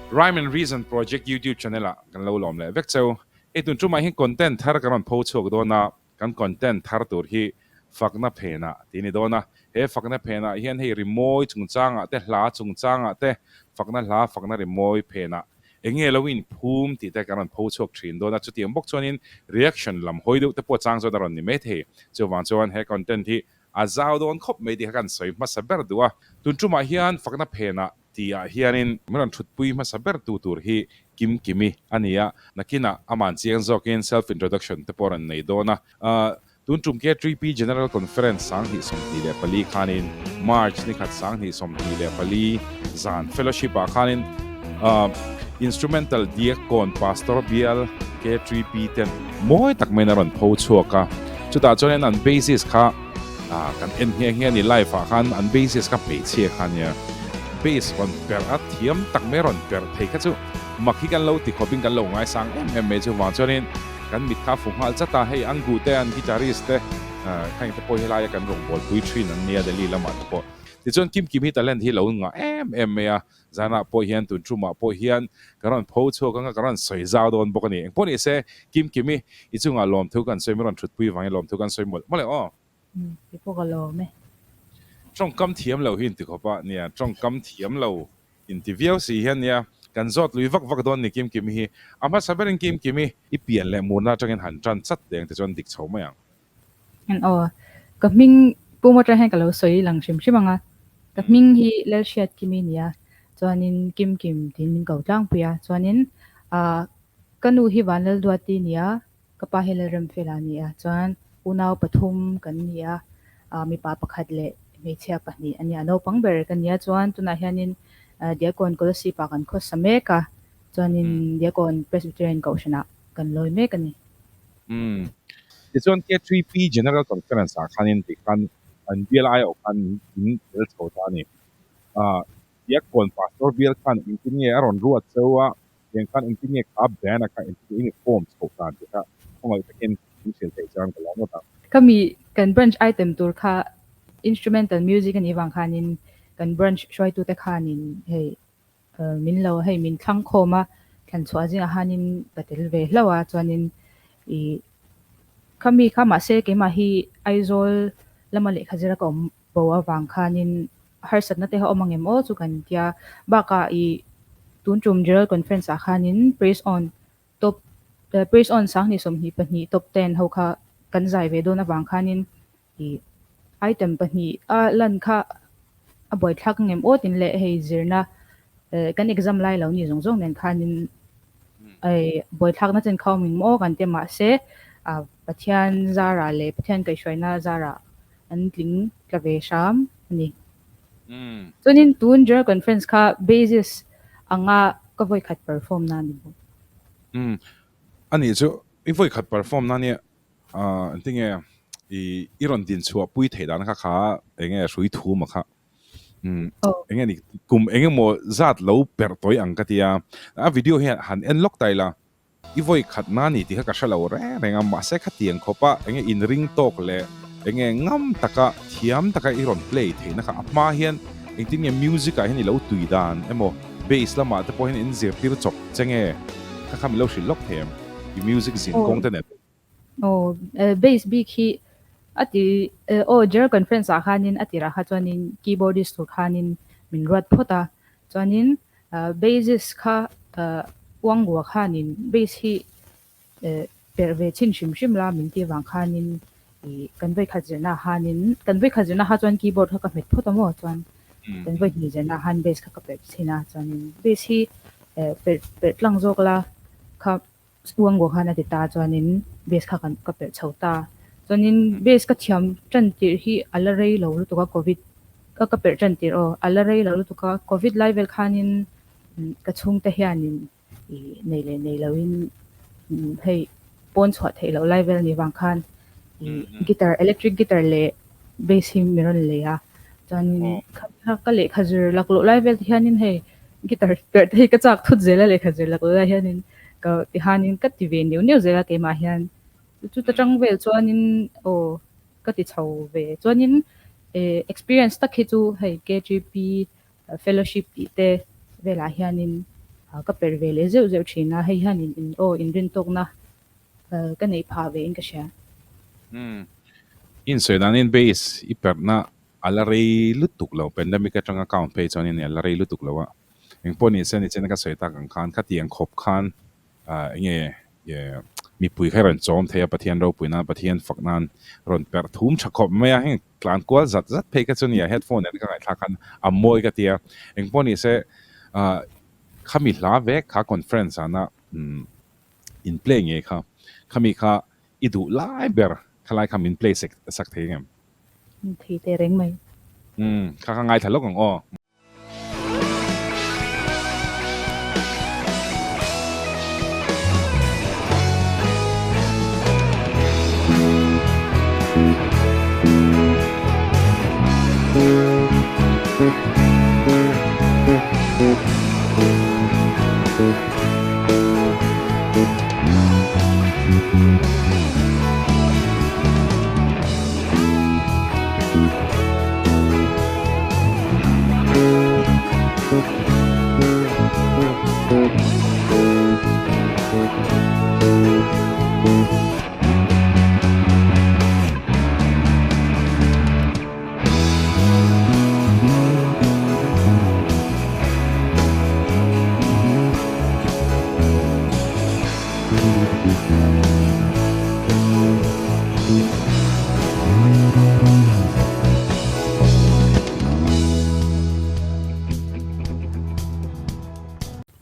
Rhyme and Reason Project YouTube channel ah kan lo lawm leh vek cheu. Hei tun tumah hian content thar kan rawn pho chhuak dawn a, kan content thar tur hi fakna phenah tih a ni dawn a. He fakna phenah hian hei rimawi chungchangah te, hla chungchangah te, fakna hla, fakna rimawi phenah eng nge lo inphum tih te kan rawn pho chhuak thin dawn a. Chutiang bawk chuanin reaction lam hawi deuh te pawh chang chuan a rawn ni maithei. Chuvang chuan he content hi a zau dawn khawp mai tih kha kan sawi hmasa ber duh a. Tun tumah hian fakna phenah tihah hianin min rawn thutpui hmasa ber tu tur hi Kim Kimi a ni a, nakinah aman chiang zawkin self introduction te pawh a rawn nei dawn a. Tun tum K3P General Conference 2024 khanin March ni khat 2024 zan fellowship ah khanin Instrumental Diakkawn Pastor Bial K3P ten mawi tak maiin a rawn pho chhuak a, chutah chuanin an bassist kha kan en nghe nghe a ni, live ah khan an bassist kha hmeichhia kha ania, bass rawn perh a thiam tak mai rawn perh thei kha chu mak hi kan lo ti khawpin kan lo ngaisang em em mai chuvang chuanin kan mit kha a fu nghal chat a, hei Angu te an guitarist te khang te pawh helai a kan rawngbâwl pui thin an nia Delhi lamah te pawh tichuan Kim Kim hi talent hi lo ngah em em mai a. Zanah pawh hian tun tumah pawh hian ka rawn pho chhuak anga ka rawn sawi zau dawn bawk a ni. Engpawh ni se, Kim Kimi, i chungah lawmthu kan sawi, min rawn thutpui vangin lawmthu kan sawi mawlh mawlh e aw. Ti pawh ka lawm e. Tawngkam thiam lo hi inti khawp a nia, tawngkam thiam lo inti viau si hian nia, kan zawt lui vak vak dawn ni Kim Kimi hi. A hmasa berin Kim Kimi, i pian leh murna atangin han tan chat deng te chuan dik chho mai ang. En aw, ka hming Pu Motor hian ka lo sawi lang hrim hrim ang a, ka hming hi Lalhriat Kimi a ni a, chuanin Kim Kim tiin min ko tlangpui a, chuanin ah ka nu hi Vanlalduati a ni a, ka pa hi Lalremfela a ni a, chuan unau pathum kan ni a, ah mipa pakhat leh hmeichhia pahnih a ni a, naupang ber ka ni a, chuan tunah hianin Diakon Kolasib ah kan khawsa mek a, chuanin Diakon Presbyterian Kohhranah kan lawi mek a ni. Umm. Tichuan K3P General Conference ah khanin ti khan an bial aiawh khan in tel chho ta a ni. Ah, Biakkawn Pastor bial khan engtin nge a rawn ruat cheu a, tiang khan engtin nge kha band ah khan engtin nge in form chhoh dan tih kha khawngaih takin min hrilh theih chuan ka lo ngawt ang. Khami kan branch item tur kha instrumental music a nih vang khanin kan branch hruaitute khanin hei Min lo hei min thlang khawm a, thlan chhuah zingah khanin ka tel ve hlauh a, chuanin ih khami kha mahse keimah hi Aizawl lama lehkha zira ka awm bo avang khanin harsatna te kha awm ang em aw chu kan tia, bakah ih tun tum General Conference ah khanin Praise On Top Praise On 2022 Top 10 ho kha kan zai ve dawn avang khanin Ih item pahnih a lan kha a buaithlak ngem aw tin leh hei zirna kan exam lai lo ni zawng zawng nen khanin buaithlak na chen kha awm eng maw kan ti mahse Pathian zara leh Pathian kaihhruaina zara an tling tla ve hram a ni. Chuanin tun General Conference kha basis anga ka vawikhat perform na a ni bawk. Anih chu i vawikhat perform na nia Ahh engtinge i i rawn din chhuah pui theih dan kha kha enge hrui thum a kha umm enge ni kum eng emaw zat lo perh tawi ang ka tia a video hian han en lawk ta ila i vawi khat na ni tih kha ka hre lo reng reng a mahse khatiang khawp a enge in ring tawk leh enge ngam taka thiam taka i rawn play theihna kha a hma hian engtin nge music ah hian i lo tui dan emaw bass lamah te pawh hian in zirtir chawp che nge kha kha min lo hrilh lawk thei em i music zin kawng te nen. Aw, bass bik hi a ti aw General Conference ah khanin a tirah kha chuanin keyboardist tur khanin min ruat phawt a, chuanin bassist kha Uangua khanin bass hi perh ve chhin hrim hrim la min tih avang khanin ih kan vawikhat zirna ah khanin kan vawikhat zirna kha chuan keyboard kha ka hmet phawt a maw chuan kan vawihnih zirna ah khan bass kha ka perh chhin a, chuanin bass hi perh perh tlang zawk la kha Uangua khan a ti ta chuanin bass kha kan ka perh chho ta. Chuanin bass ka thiam tan tirh hi a la rei lo lutuk a covid ka ka perh tan tirh aw a la rei lo lutuk a covid lai vel khanin ka chhungte hianin ih nei leh nei loin hei pawn chhuah theih loh lai vel a nih vang khan ih guitar electric guitar leh bass hi mi rawn lei a chuanin ka lehkha zir laklawh lai vel te hianin hei guitar perh te hi ka chak thut zel a lehkha zir laklawh lai hianin Ka tihanin ka ti ve neuh neuh zel a keimah hian chuta tang vel chuanin aw ka ti chho ve chuanin eh experience tak hi chu hei K_G_P fellowship tih te velah hianin. Ka perh ve leh zeuh zeuh thin a, hei hianin in aw inrintawkna ka neih phah ve in ka hria. Umm. Insawi danin base i perhna a la rei lutuk lo, pandemic atanga count phei chuanin a la rei lutuk lo a. Engpawh ni se nichina ka sawi tak ang khan khatiang khawp khan enge mipui kha i rawn chawm thei a, Pathian ropui nan, Pathian fak nan rawn perh thum tha khawp mai a, heng tlan kual zat zat phei kha chu nia headphone nen ka ngaihthlak khan a mawi ka ti a, engpawh ni se khami hla vek kha conference ah na in play nge kha, khami kha i duh lai ber khalai kha min play sek sak thei ngem? Thei teh reng mai. Umm kha kha ngaithla lawk ang aw.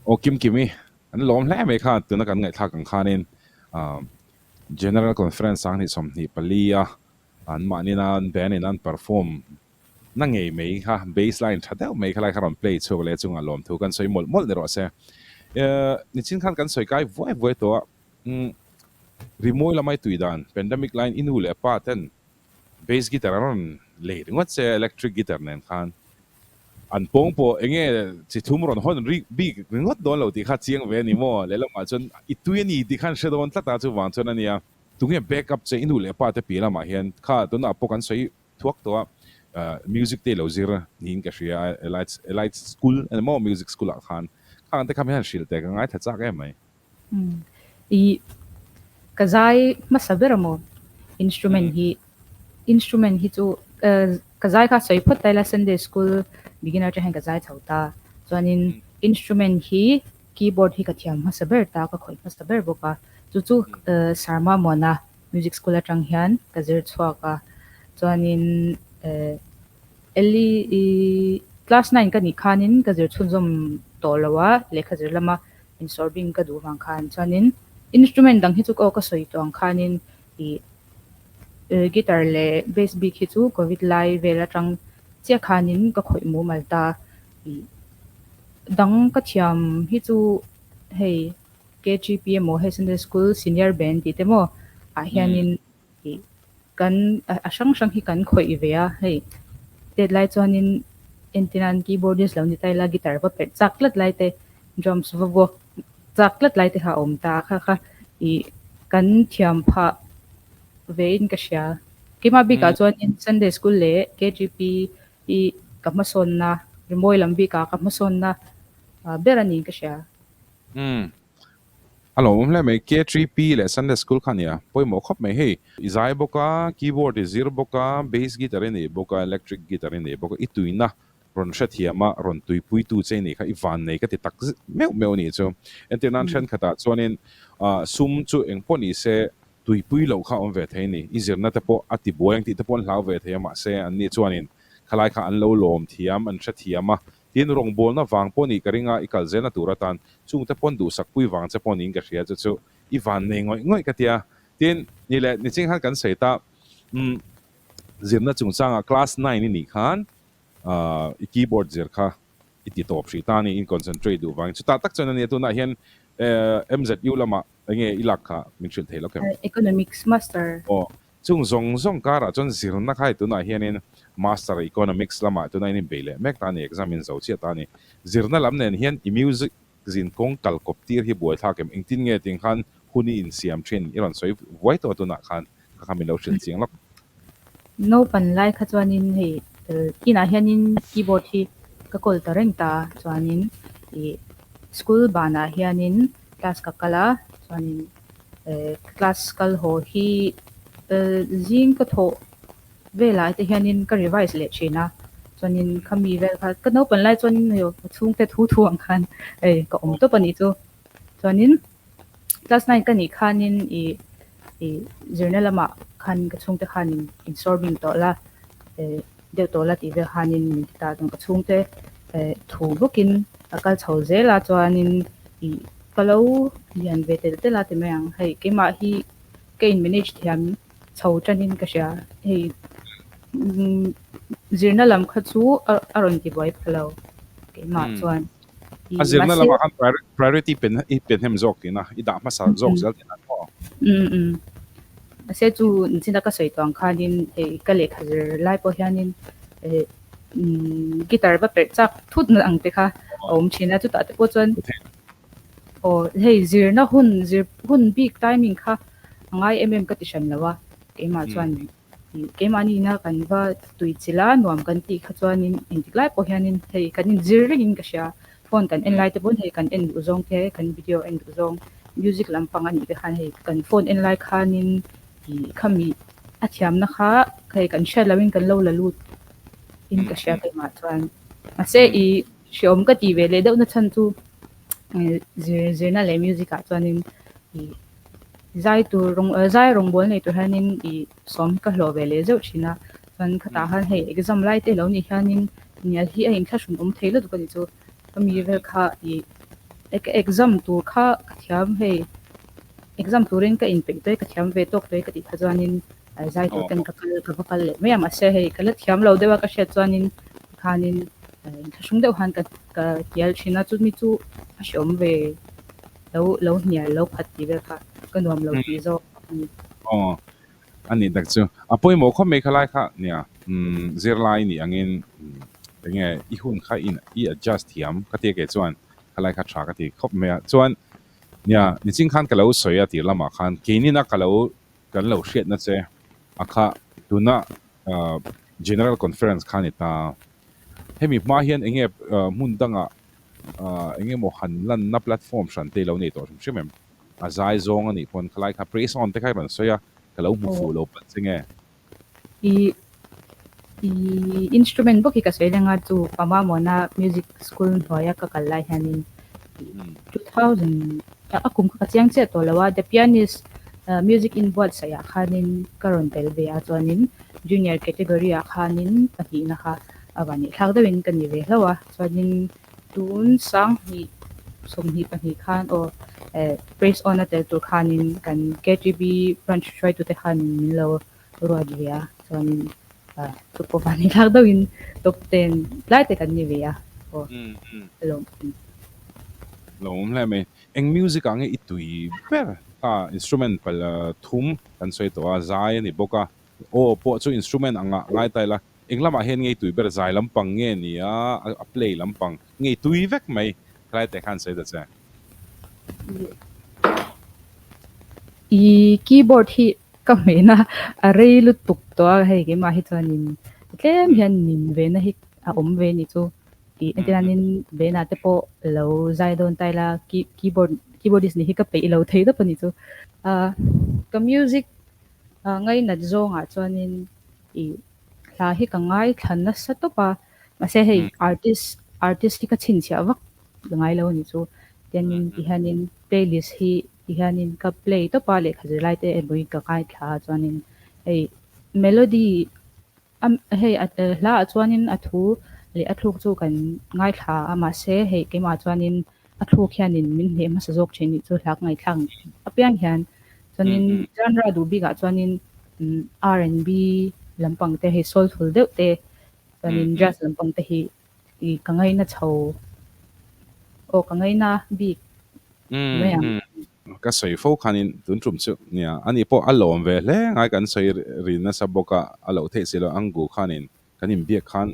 Aw Kim Kimi, an lawm hle mai kha tuna kan ngaihthlak ang khanin General Conference sanghnih 24 a an mahni nan band in an perform na ngei mai kha bass line tha deuh mai kha lai kha rawn play chhuak leh chunga lawmthu kan sawi mawlh mawlh ni rawh se. Nichin khan kan sawi kai vuai vuai tawh a, rimawi lamai tui dan pandemic line i nu leh pa ten bass guitar an rawn lei ringawt che electric guitar nen khan an pawng pawh enge chi thum rawn hawn rik bik ringawt dawn lo tih kha chiang ve a ni maw? Lehlamah chuan i tui a ni tih khan hre dawn tlat a chuvang chuan a nia. Tunge back up che i nu leh pa te piah lamah hian kha tunah pawh kan sawi thuak tawh a music te lo zir niin ka hria a Elite Elite School a ni maw music school ah khan khang te kha hian hrilh teh ka ngaithla chak em mai. Umm i ka zai hmasa ber a maw instrument hi instrument hi chu ka zai kha sawi phawt ta ila Sunday school beginner atang hian ka zai chho ta chuanin instrument hi Keyboard hi ka thiam hmasa ber ta, ka khawih hmasa ber bawk a. Chu chu Sarma Muana Music School atang hian ka zir chhuak a. Chuanin Ellie class nine ka nih khanin ka zir chhunzawm tawh lo a, lehkha zir lama insawr bing ka duh vang khan. Chuanin instrument dang hi chu aw ka sawi tawh ang khanin ih guitar leh bass bik hi chu covid lai vel atang chiah khanin ka khawih mumal ta. Ih dang ka thiam hi chu hei KGP emaw hei Sunday School Senior Band tih te maw ah hianin ih kan a hrang hrang hi kan khawih ve a hei tet lai chuanin entirnan keyboardist lo ni ta ila guitar va perh chak tlat lai te drums va vuak chak tlat lai te kha a awm ta kha kha ih kan thiam phah ve in ka hria keimah bikah chuanin Sunday School leh KGP I ka hmasawnna, rimawi lam bikah ka hmasawnna ber a niin ka hria. Umm. A lawmawm hle mai. K3P leh Sunday School kha nia pawimawh khawp mai hei. I zai bawk a, keyboard i zir bawk a, bass guitar i nei bawk a, electric guitar i nei bawk a, i tuina rawn hrethiam a, rawn tuipuitu che i nih kha i van nei ka ti tak meuh meuh a nih chu. Entirnan thenkhatah chuanin sum chu engpawh ni se Tuipui loh kha a awm ve thei a ni. I zirna te pawh a tibuai ang tih te pawh an hlau ve thei a, mahse anni chuanin khalai kha an lo lawm thiam, an hre thiam a. Tin, rawngbawlna vang pawh nih ka ring a, i kal zelna tur atan chungte pawn duhsakpui vang che pawh niin ka hria chu chu i van nei ngawih ngawih ka tia. Tin, ni leh niching khan kan sawi ta, umm zirna chungchangah class nine i nih khan i keyboard zir kha i ti tawp hrih ta a ni, in concentrate duh vangin. Chutah tak chuan a nia tunah hian MZU lamah Enge i lak kha min hrilh thei lo kem? Economics master. Aw, chung zawng zawng karah chuan zirna kha hei tunah hianin master economics lamah tunah hian inbei leh mek ta a ni, exam in zo chiah ta a ni. Zirna lam nen hian i music zin kawng kal kawp tir hi buaithlak em? Engtin nge ting khan hun i insiam thin i rawn sawi vuai tawh tunah khan kha kha min lo hrilh chiang lawk. Naupan lai kha chuanin hei inah hianin keyboard hi ka kawl ta reng ta chuanin ih. School banah hianin class ka kal a, chuanin class kal haw hi zing ka thawh velah te hianin ka revise leh thin a, chuanin khami vel kha ka naupang lai chuanin hei ka chhungte thu thu ang khan hei ka awm tawp a nih chu. Chuanin class nine ka nih khanin ih ih zirna lamah khan ka chhungte khanin insawr bing tawh la eh deuh tawh la tih vel khanin min ti ta chuan ka chhungte eh thu bawkin a kal chho zel a chuanin ih ka lo lian ve tel tel a ti mai ang hei keimah hi ka in manage thiam chho tanin ka hria hei zirna lam kha chu a rawn ti buai pha lo keimah chuan. A zirna lamah khan priority pen i pe hnem zawk tihna, i dah hmasa zawk zel tihna maw? Umm umm. Mahse chu nichina ka sawi tawh ang khanin hei ka lehkha zir lai pawh hianin guitar va perh chak thut na ang te kha a awm thin a, chutah te pawh chuan aw hei zirna hun zir hun bik timing kha a ngai em em ka ti hran lo a, keimah chuan Keimahni ina kan va tui chilh a, nuam kan tih kha chuanin engtik lai pawh hianin hei kan inzir rengin ka hria. Phone kan en lai te pawn hei kan en duh zawng te, kan video en duh zawng, music lampang a nih te khan hei kan phone en lai khanin ih khami a thiamna kha hei kan hriat lohin kan lo la lut in ka hria keimah chuan. Mahse ih hreawm ka tih ve leh deuh na chhan chu zir zirna leh music ah chuanin ih Zai tur rawng zai rawngbâwl nei tur hianin ih sawm ka hlawh ve leh zeuh thin a, chuan khatah khan hei exam lai te lo nih hianin hnial hi a inthlahrun awm thei lutuk a ni chu, ka mi vel kha ih ka exam tur kha ka thiam hei exam turin ka inpeih tawh e ka thiam ve tawk tawh e ka tih kha chuanin zai tur ten ka kal ka va kal leh mai a mahse hei ka la thiam lo deuh a ka hriat chuanin tikhanin inthlahrung deuh khan ka ka hnial thin a chumi chu a hreawm ve. Lo lo hnial lo phat tih vel kha ka nuam lo tih zawk a ni. Aw, a nih tak chu. A pawimawh khawp mai khalai kha nia, umm zirlai nih angin enge i hun kha in i adjust thiam ka tia kei chuan khalai kha tha ka ti khawp mai a. Chuan nia niching khan ka lo sawi a tir lamah khan keinina ka lo kan lo hriatna che a kha tuna General Conference kha ni ta. Hemi hma hian enge hmun dangah eng emaw han lanna platform hran te i lo nei tawh hrim hrim em? A zai zawng a nih pawn khalai kha praise on te kha i rawn sawi a, ka lo hmu fuh lo palh che nge? I i instrument bawk hi ka sawi leng a, chu Pamamawna music school hnuaia ka kal lai hianin 2000 a kum kha ka chiang chiah tawh lo a, The Pianist music inbuatsaih ah khanin ka rawn tel ve a, chuanin junior category ah khanin pahnihna kha a van nih thlak deuhin ka ni ve hlauh a, chuanin tun sanghnih 22 khan aw eh praise on a tel tur khanin kan KTB branch hruaitute khanin min lo ruat ve a, chuanin ah chu pawh van nih thlak deuhin top ten tlai te kan ni ve a aw lawm. Lawm hle mai. Eng music ah nge i tui ber? Kha instrument pal thum kan sawi tawh a, zai a ni bawk a, Aw pawh chu instrument anga ngai ta ila, eng lamah hian ngei tui ber zai lampang nge ni a, a play lampang ngei tui vek mai khalai teh khan sawi ta che. I keyboard hi ka hmehna a rei lutuk tawh a, hei keimah hi chuanin tlem hian nin vena hi a awm ve ni chu tih entirnanin vena te pawh lo zai dawn ta ila keyboard keyboardist nih hi ka peih lo thei deuh a ni chu. Ka music Ngainat zawngah chuanin ih hla hi ka ngaithla nasa tawp a, mahse hei artist artist hi ka chhinchhiah vak ngai lo a ni chu. Tianin tihianin playlist hi tihianin ka play tawp a, lehkha zirlai te emawin ka ngaithla a chuanin hei melody Hei hlaah chuanin a thu leh a thluk chu kan ngaithla a, mahse hei keimah chuanin a thluk hianin min hneh hmasa zawk thin tih chu hla ka ngaihthlak apiang hian. Chuanin genre duh bikah chuanin R and B lampang te hei soulful deuh te chuanin jazz lampang te hi ka ngaina chho aw ka ngaina bik mai ang. Ka sawi fo khanin tun tum chu nia ani pawh a lawm ve hle ngai kan sawi ri nasa bawk a, a loh theih si lo Angu khanin kan inbiak khan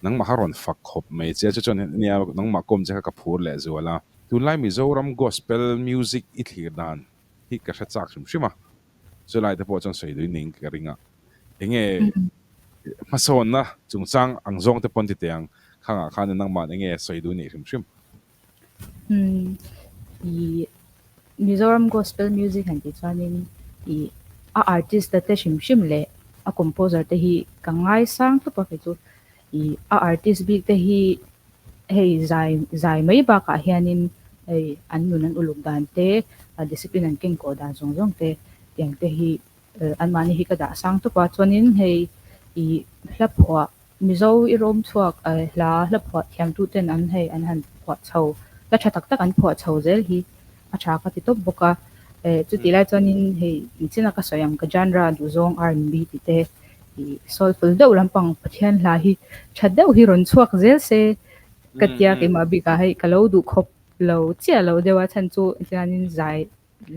nangmah kha rawn fak khawp mai che chu chuan nia nangmah kawm che kha ka phur leh zual a. Tunlai Mizoram Gospel music i thlir dan hi ka hre chak hrim hrim a, chulai te pawh chuan sawi dui ning ka ring a, enge hmasawnna chungchang ang zawng te pawn ti teh ang, khangah khan nangmah enge sawi dui neih hrim hrim. Umm i Mizoram Gospel Music han tih chuanin i a artist te hrim hrim leh a composer te hi ka ngaisang tawp a kei chu. I a artist bik te hi hei zai zai mai bakah hianin hei an nun an uluk dan te discipline an kengkawh dan zawng zawng te tiang te hi anmahni hi ka dah sang tawp a. Chuanin hei i hla phuah Mizo i rawm chhuak hla hla phuah thiamtuten an hei an han phuah chho hla tha tak tak an phuah chho zel hi a tha ka ti tawp bawk a. Chutih lai chuanin hei engchina ka sawi ang ka genre duhzawng R&B tih te ih soulful deuh lampang Pathian hla hi tha deuh hi rawn chhuak zel se ka tia keimah bikah hei ka lo duh khawp lo chiah lo deuh a chhan chu chuanin zai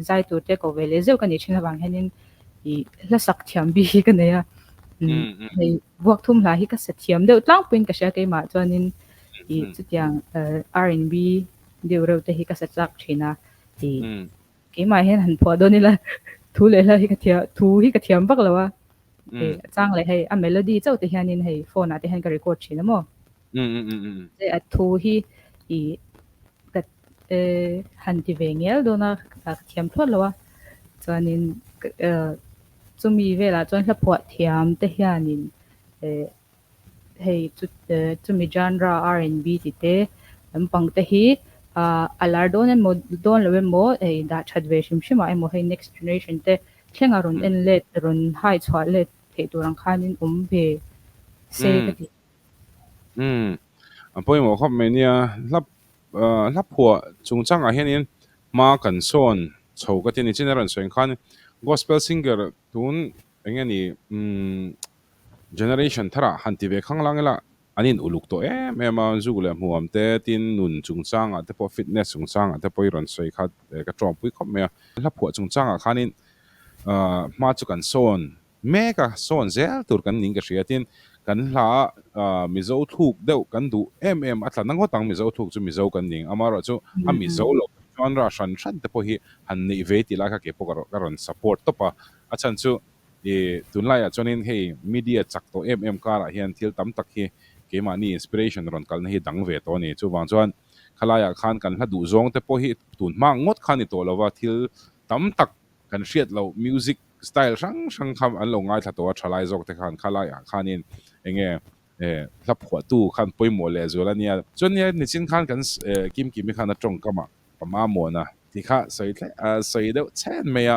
zai tur te ko ve leh zeuh ka nih thin avang hianin ih hla sak thiam bik hi ka nei a hei vuak thum hla hi ka sa thiam deuh tlangpuiin ka hria keimah chuanin ih chutiang R&B deuh reuh te hi ka sa chak thin a ih Keimah hian han phuah dawn ila thu leh hla hi ka thiam thu hi ka thiam vak lo a. A chang leh hei a melody chauh te hianin hei phone ah te hian ka record thin a maw. A thu hi i ka han ti ve ngial dawn a ka thiam thlawt lo a. Chuanin chumi velah chuan hla phuah thiam te hianin Hei chu chumi genre R&B ti te lampang te hi a lar dawn emaw dawn lo emaw hei dah that ve hrim hrim ah emaw hei next generation te thleng a rawn en let rawn hai chhuah let theih tur ang khanin awm ve se ka ti. Umm a pawimawh khawp mai nia hla hla phuah chungchangah hianin hma kan sawn chho ka ti a ni chin a rawn sawi ang khan gospel singer tun eng nge ni umm Generation tharah han ti ve khang lang ila, an in uluk tawh em em a, zuk leh hmuam te, tin nun chungchangah te pawh fitness chungchangah te pawh i rawn sawi kha ka tawngpui khawp mai a. Hla phuah chungchangah khanin hma chu kan sawn mek a, sawn zel tur kan ning ka hria, tin kan hla Mizo thluk deuh kan duh em em a tla na ngawt ang Mizo thluk chu Mizo kan ning, amaherawhchu a Mizo loh chuan ra hran hran te pawh hi han neih ve tih lai kha keipawh ka rawn support tawp a, a chhan chu I tunlaiah chuanin hei media chak tawh em em karah hian thil tam tak hi keimahni inspiration rawn kalna hi dang ve tawh a ni. Chuvang chuan khalaiah khan kan hla duh zawng te pawh hi tun hma ngawt kha ni tawh lova thil tam tak kan hriat loh music style hrang hrang kha an lo ngaithla tawh a thalai zawk te khan khalaiah khanin enge hla phuahtu khan pawimawh leh zual a nia. Chuan nia nichin khan kan Kimkimi khan a tawngkamah Pa Mamuana tih kha sawi thleh a sawi deuh chhen mai a,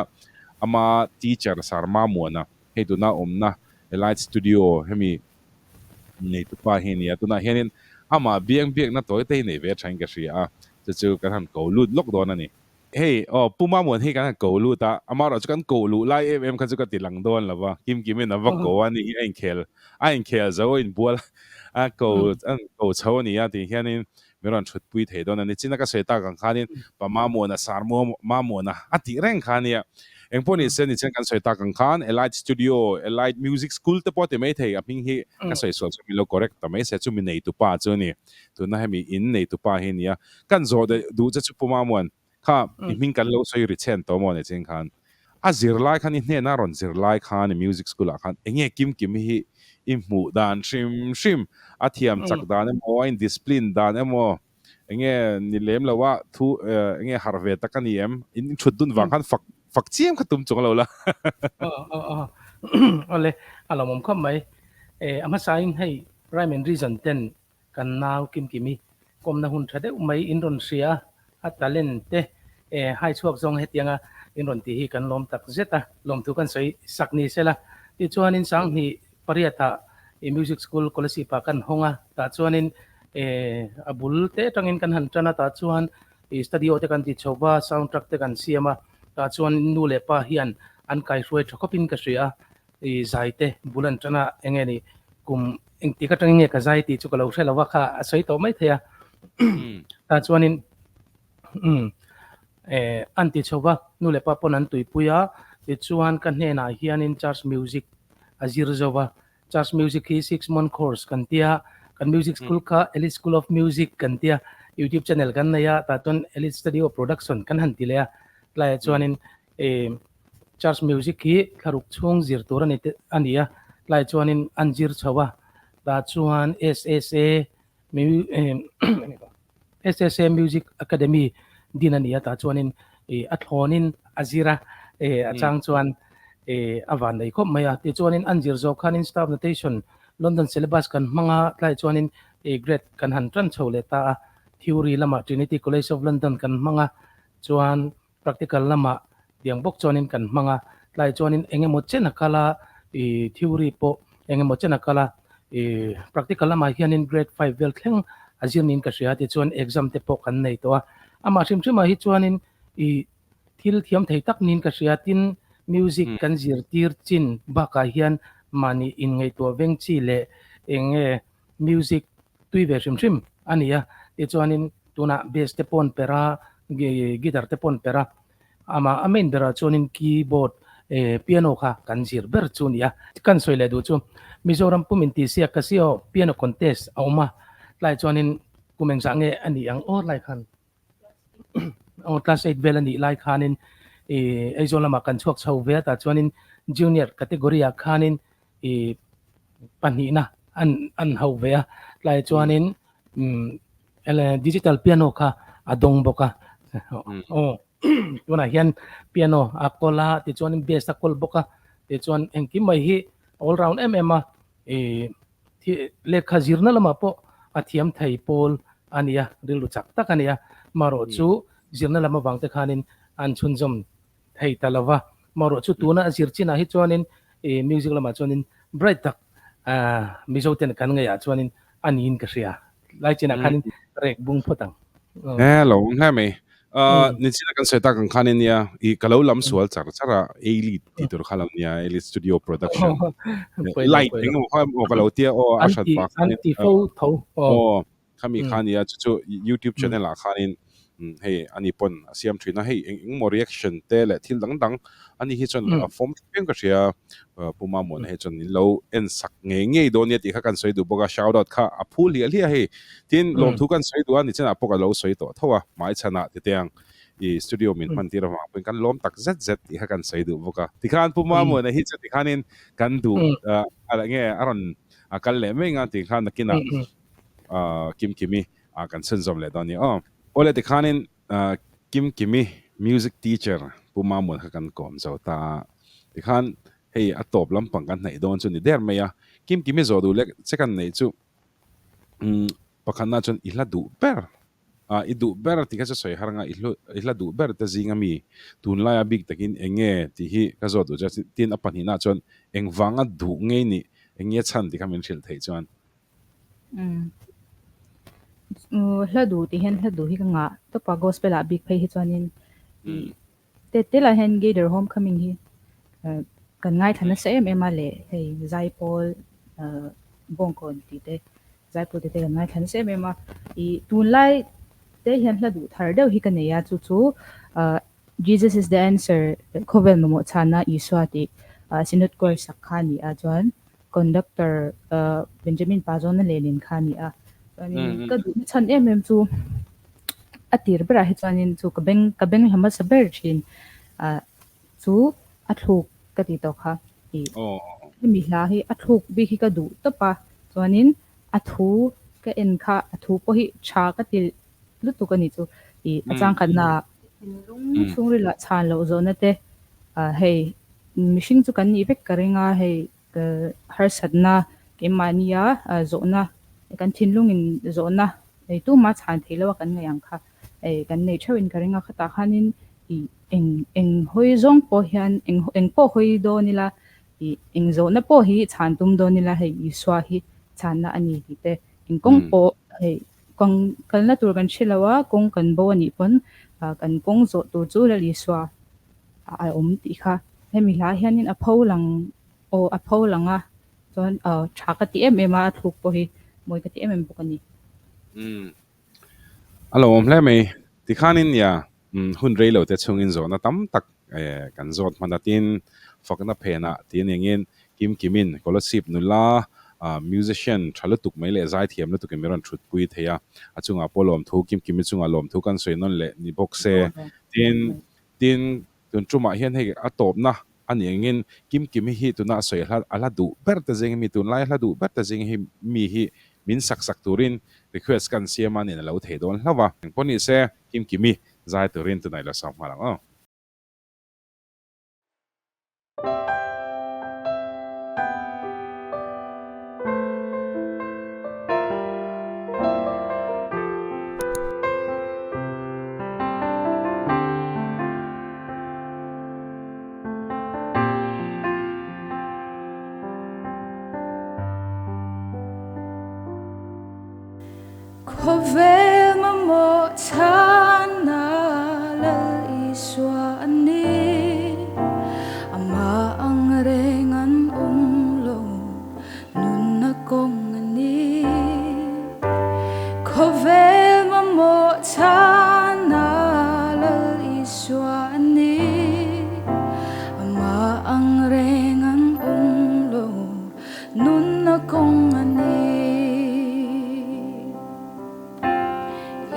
ama teacher Sir Mamuana hei tuna awmna Elite Studio hemi neitupa hi a ni a, tunah hianin amah biang biakna tawi te hi nei ve thain ka hria a, chu chu kan han ko lut lawk dawn a ni. Hei aw Pu Mamuan hi kan han ko lut a, amaherawhchu kan koh luh lai em em kha chu ka ti lang dawn lo va, Kimkimin a va ko a ni hi a inkhel a inkhel zo a inbual a ko a ko chho a ni a tih hianin Min rawn thutpui thei dawn a ni. China ka sawi tak ang khanin Pa Mamuana, Sar Mamuana a tih reng kha a nia. Engpawh ni se nichin kan sawi tak ang khan Elite Studio, Elite Music School te pawh a ti mai thei. A hming hi ka sawi sual chu min lo correct ta mai se. Chumi neitupa chu a ni. Tuna hemi in neitupa hi a nia. Kan zawh duh che chu Pu Mamuan, Kha i hming kan lo sawi ri chhen tawh maw nichin khan. A zirlai khan i hnena rawn zirlai khan i music school ah khan enge kim kim hi i hmuh dan hrim hrim, a thiam chak dan emaw, a in discipline dan emaw, enge ni lem lo a thu enge harh ve tak a ni em? In thut dun vang khan fak fak chiam kha tum chung lo la. Aw aw aw awle a lawmawm khawp mai. A hmasain hei rhyme and reason ten Kan nau Kimkimi kawmna hun tha deuh mai in rawn hria a, a talent te hai chhuak zawng hetianga in rawn tih hi kan lawm tak zet a, lawmthu kan sawi sak ni sela. Tichuanin Sanghnih pariatah i music school Kolasib ah kan hawng a, tah chuanin a bul te atangin kan han tan a, tah chuan i studio te kan ti chho va, sound track te kan siam a, tah chuan nu leh pa hian an kaihruai tha khawpin ka hria a. I zai te bul an tan a, eng nge ni kum engtik atangin nge ka zai tih chu ka lo hre lo a kha a sawi tawh mai thei a. Tah chuanin eh an ti chho va, nu leh pa pawn an tuipui a, tichuan ka hnenah hianin church music a zir zo va, church music hi six month course kan tia, kan music school kha Elite School of Music kan tia, youtube channel kan nei a, tah chuan Elite Studio Production kan han ti leh a, tlaiah chuanin eh Church music hi thlaruk chhung zir tur a ni a ni a, tlai chuanin an zir chho a, tah chuan SSA SSA Music Academy din a ni a, tah chuanin ih a thlawnin a zir a, eh a chang chuan eh a van nei khawp mai a. Tichuanin an zir zawh khanin Staff Notation London Syllabus kan hmang a, tlaiah chuanin ih grade kan han tan chho leh ta a, Theory lamah Trinity College of London kan hmang a, chuan Practical lamah tiang bawk chuanin kan hmang a, tlaiah chuanin eng emaw chen a kal a, ih theory pawh eng emaw chen a kal a, ih practical lamah hianin grade 5 vel thleng a zir niin ka hria tichuan exam te pawh kan nei tawh a, amah hrim hrimah hi chuanin ih thil thiam thei tak niin ka hria, tin music kan zirtir chin bakah hian mahni inngaihtuah veng chi leh eng nge music tui ve hrim hrim a ni a, tichuanin tunah bass te pawh an perh a, guitar te pawh an perh a, amah a main berah chuanin keyboard eh piano kha kan zir ber chu a ni a. Kan sawi leh duh chu Mizoram pum intihsiak ka si aw piano contest a awm a, tlai chuanin kum engzah nge a nih ang aw lai khan aw class 8 vel a nih lai khanin ih Aizawl lamah kan chhuak chho ve a, tah chuanin junior category ah khanin ih pahnihna an an hauh ve a tlai chuanin umm digital piano kha a dawng bawk a aw tunah hian piano a kawl a tichuanin bass a kawl bawk a tichuan engkim mai hi all round em em a ih lehkha zirna lamah pawh a thiam thei pawl a ni a rilru chak tak a ni a marawh chu zirna lam avang te khanin an chhunzawm thei ta lo va, marawh chu tuna a zir chinah hi chuanin ih music lamah chuanin bright tak ah Mizo ten kan ngaihah chuanin a niin ka hria. Lai chinah khanin rek bung phawt ang. He lo awm hle mai. Ah nichina kan sawi tak ang khan ania ih ka lo lam sual char char a Elite tih tur kha lo nia Elite Studio Production. Light eng emaw kha emaw ka lo tia aw a hrat vang khanin. An ti fo tho aw. Khami kha ania chu chu YouTube channel ah khanin hei ani pawn a siam thin a, hei eng eng maw reaction te leh thil dang dang ani hi chuan a fawm thleng ka hria Pu Mamuana hi chuan min lo en sak ngei ngei dawn nia tih kha kan sawi duh bawk a, shout out kha a phu hliah hliah hei. Tin, lawmthu kan sawi duh a nichinah pawh ka lo sawi tawh tho a, hmaichhanah titiang i studio min hman tir avang pawhin kan lawm tak zet zet tih kha kan sawi duh bawk a. Tikhan Pu Mamuana hi chu tikhanin kan duh a nge a rawn kal leh mai ang a tih khan nakinah Kimkimi kan chhunzawm leh dawn a ni aw. Awle tikhanin Kimkimi music teacher Pu Mamuan kha kan kawm zo ta a, tikhan hei a tawp lampang kan hnaih dawn chu ni der mai a, Kimkimi zawh duh lek che kan neih chu pakhatna chuan i hla duh ber a, i duh ber tih kha chu sawi har anga i hla duh ber te zinga mi tunlaia bik takin eng nge tih hi ka zawt duh che a, tin a pahnihna chuan engvanga duh ngei nih eng nge chhan tih kha min hrilh theih chuan. Hla duh tih hian hla duh hi ka ngah tawp a, gospel ah bik phei hi chuanin tet tel ah hian Gaither Homecoming hi kan ngaithla nasa em em a leh hei Zaipawl Bawngkawn tih te Zaipawl tih te kan ngaithla nasa em em a, ih tunlai te hian hla duh thar deuh hi ka nei a chu chu Jesus is the answer khawvel mamawh chhana Isua tih Synod Choir sak kha a ni a chuan Conductor Benjamin Pazawna lehlin kha a ni a, chuanin ka duhna chhan em em chu a tir berah hi chuanin chu ka beng ka beng hla hmasa ber thin chu a thluk ka ti tawh kha ih hemi hla hi a thluk bik hi ka duh tawp a, chuanin a thu ka en kha a thu pawh hi tha ka ti lutuk a ni chu ih a changkhatna ah thinlung chhungril ah chhan loh zawhna te hei mihring chu kan nih vek ka ring a hei Harsatna keimahnia zawhna kan thinlungin zawhna ei tuma chhan theih loh a kan ngaih ang kha kan nei theuhin ka ring a, khatah khanin ih eng eng hawi zawng pawh hian eng eng pawh hawi dawn ila ih eng zawhna pawh hi chhan tum dawn ila hei Isua hi chhanna a ni tih te eng kawng pawh hei kawng kalna tur kan hre lo a, kawng kan bo a nih pawn kan kawng zawh tur chu Lal Isua a awm tih kha hemi hla hianin a pho lang aw a pho lang a chuan aw tha ka ti em em a a thluk pawh hi mawi ka ti em em bawk a ni. Umm a lo awm hle mai tikhanin nia hun rei lo te chhungin zawhna tam tak kan zawt hman a tin fakna phenah ti aniangin Kim Kimin Kolasib nula musician tha lutuk mai leh zaithiam lutukin min rawn thutpui thei a a chungah pawh lawmthu Kim Kimi chungah lawmthu kan sawi nawn leh ni bawk se tin Tin, tun tumah hian hei a tawpna a nih angin Kimkimi hi tuna a sawi a hla a hla duh ber te zing hi mi tunlai a hla duh ber te zing hi mi hi min sak sak turin request kan siam a nin a lo thei dawn hlauh a. Engpawh ni se, Kimkimi zai turin tunah i lo sawm nghal ang aw. Khawvel mamawh chhanna Lal Isua a ni. Amah ang reng an awm lo, nunna kawng a ni. Khawvel mamawh chhanna Lal Isua a ni. Amah ang reng an awm lo, Nunna kawng a ni.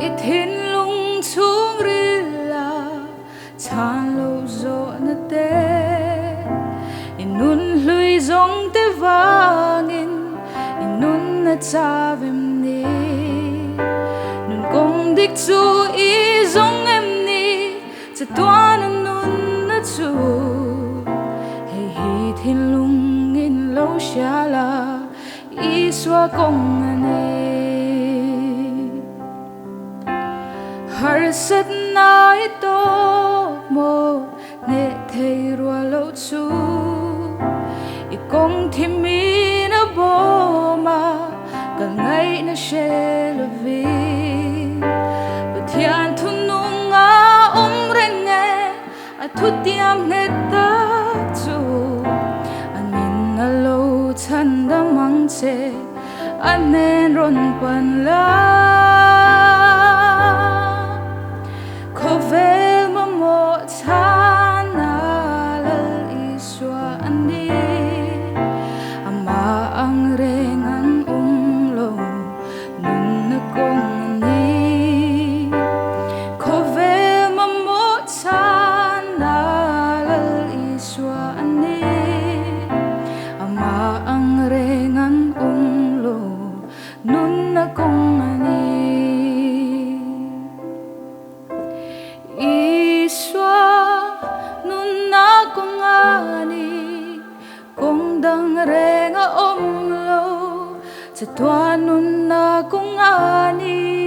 I thinlung chhungril a chhan loh zawhna te, i nun hlui zawng te vangin i nunna chau em ni? Nun kawng dik chu i zawng em ni? Chatuana nunna chu hei hi thinlung in lo hria la, Isua kawng a ni. Harsatna i tawk maw hneh thei rual loh chu, i kawng thim in a bawm a, kal ngaihna hre lovin. Pathian thunung a awm reng e, a thutiam nghet tak chu. A nin a lo chhan dam ang che, a hnen rawn pan la. Khawvel mamawh chhana Lal Isua a ni. Amah ang reng an awm lo, nunna kawng a ni. Khawvel mamawh chhana Lal Isua a ni. Amah ang reng an awm lo, nunna kawng a ni. Isua nunna kawng a ni, kawng dang reng a awm lo, chatuan nunna kawng a ni.